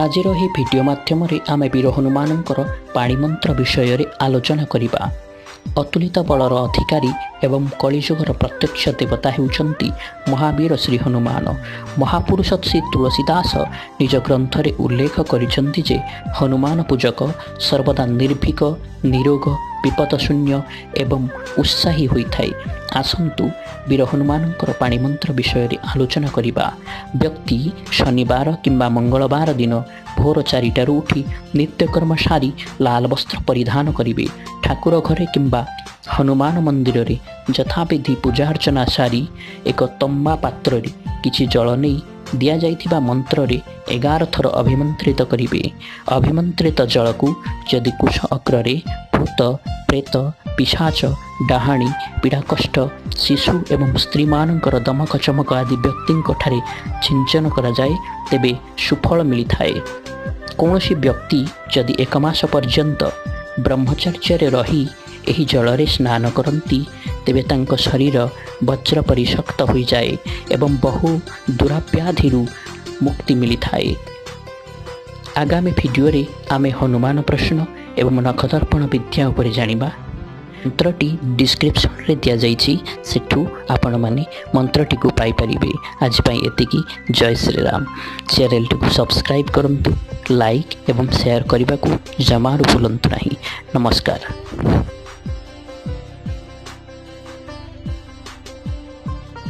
ଆଜିର ଏହି ଭିଡ଼ିଓ ମାଧ୍ୟମରେ ଆମେ ବୀର ହନୁମାନଙ୍କର ପାଣିମନ୍ତ୍ର ବିଷୟରେ ଆଲୋଚନା କରିବା। ଅତୁଳିତ ବଳର ଅଧିକାରୀ ଏବଂ କଳିଯୁଗର ପ୍ରତ୍ୟକ୍ଷ ଦେବତା ହେଉଛନ୍ତି ମହାବୀର ଶ୍ରୀ ହନୁମାନ। ମହାପୁରୁଷ ଶ୍ରୀ ତୁଳସୀ ଦାସ ନିଜ ଗ୍ରନ୍ଥରେ ଉଲ୍ଲେଖ କରିଛନ୍ତି ଯେ ହନୁମାନ ପୂଜକ ସର୍ବଦା ନିର୍ଭୀକ, ନିରୋଗ, ବିପଦ ଶୂନ୍ୟ ଏବଂ ଉତ୍ସାହୀ ହୋଇଥାଏ। ଆସନ୍ତୁ ବୀର ହନୁମାନଙ୍କର ପାଣିମନ୍ତ୍ର ବିଷୟରେ ଆଲୋଚନା କରିବା। ବ୍ୟକ୍ତି ଶନିବାର କିମ୍ବା ମଙ୍ଗଳବାର ଦିନ ଭୋର 4ଟାରୁ ଉଠି ନିତ୍ୟକର୍ମ ସାରି ଲାଲ ବସ୍ତ୍ର ପରିଧାନ କରିବେ। ଠାକୁର ଘରେ କିମ୍ବା ହନୁମାନ ମନ୍ଦିରରେ ଯଥାବିଧି ପୂଜା ଅର୍ଚ୍ଚନା ସାରି ଏକ ତମ୍ବା ପାତ୍ରରେ କିଛି ଜଳ ନେଇ ଦିଆଯାଇଥିବା ମନ୍ତ୍ରରେ 11 ଥର ଅଭିମନ୍ତ୍ରିତ କରିବେ। ଅଭିମନ୍ତ୍ରିତ ଜଳକୁ ଯଦି କୁଶ ଅଗ୍ରରେ ଭୂତ, ପ୍ରେତ, ପିଶାଚ, ଡାହାଣୀ, ପୀଡ଼ାକଷ୍ଟ, ଶିଶୁ ଏବଂ ସ୍ତ୍ରୀମାନଙ୍କର ଦମକ ଚମକ ଆଦି ବ୍ୟକ୍ତିଙ୍କଠାରେ ଛିଞ୍ଚନ କରାଯାଏ, ତେବେ ସୁଫଳ ମିଳିଥାଏ। କୌଣସି ବ୍ୟକ୍ତି ଯଦି 1 ମାସ ପର୍ଯ୍ୟନ୍ତ ବ୍ରହ୍ମଚର୍ଯ୍ୟରେ ରହି ଏହି ଜଳରେ ସ୍ନାନ କରନ୍ତି, ତେବେ ତାଙ୍କ ଶରୀର ବଜ୍ର ପରି ଶକ୍ତ ହୋଇଯାଏ ଏବଂ ବହୁ ଦୁରାବ୍ୟାଧିରୁ ମୁକ୍ତି ମିଳିଥାଏ। ଆଗାମୀ ଭିଡ଼ିଓରେ ଆମେ ହନୁମାନ ପ୍ରଶ୍ନ ଏବଂ ନଖଦର୍ପଣ ବିଦ୍ୟା ଉପରେ ଜାଣିବା। ମନ୍ତ୍ରଟି ଡିସ୍କ୍ରିପ୍ସନରେ ଦିଆଯାଇଛି, ସେଠୁ ଆପଣମାନେ ମନ୍ତ୍ରଟିକୁ ପାଇପାରିବେ। ଆଜି ପାଇଁ ଏତିକି। ଜୟ ଶ୍ରୀରାମ। ଚ୍ୟାନେଲଟିକୁ ସବସ୍କ୍ରାଇବ୍ କରନ୍ତୁ, ଲାଇକ୍ ଏବଂ ସେୟାର କରିବାକୁ ଜମାରୁ ଭୁଲନ୍ତୁ ନାହିଁ। ନମସ୍କାର।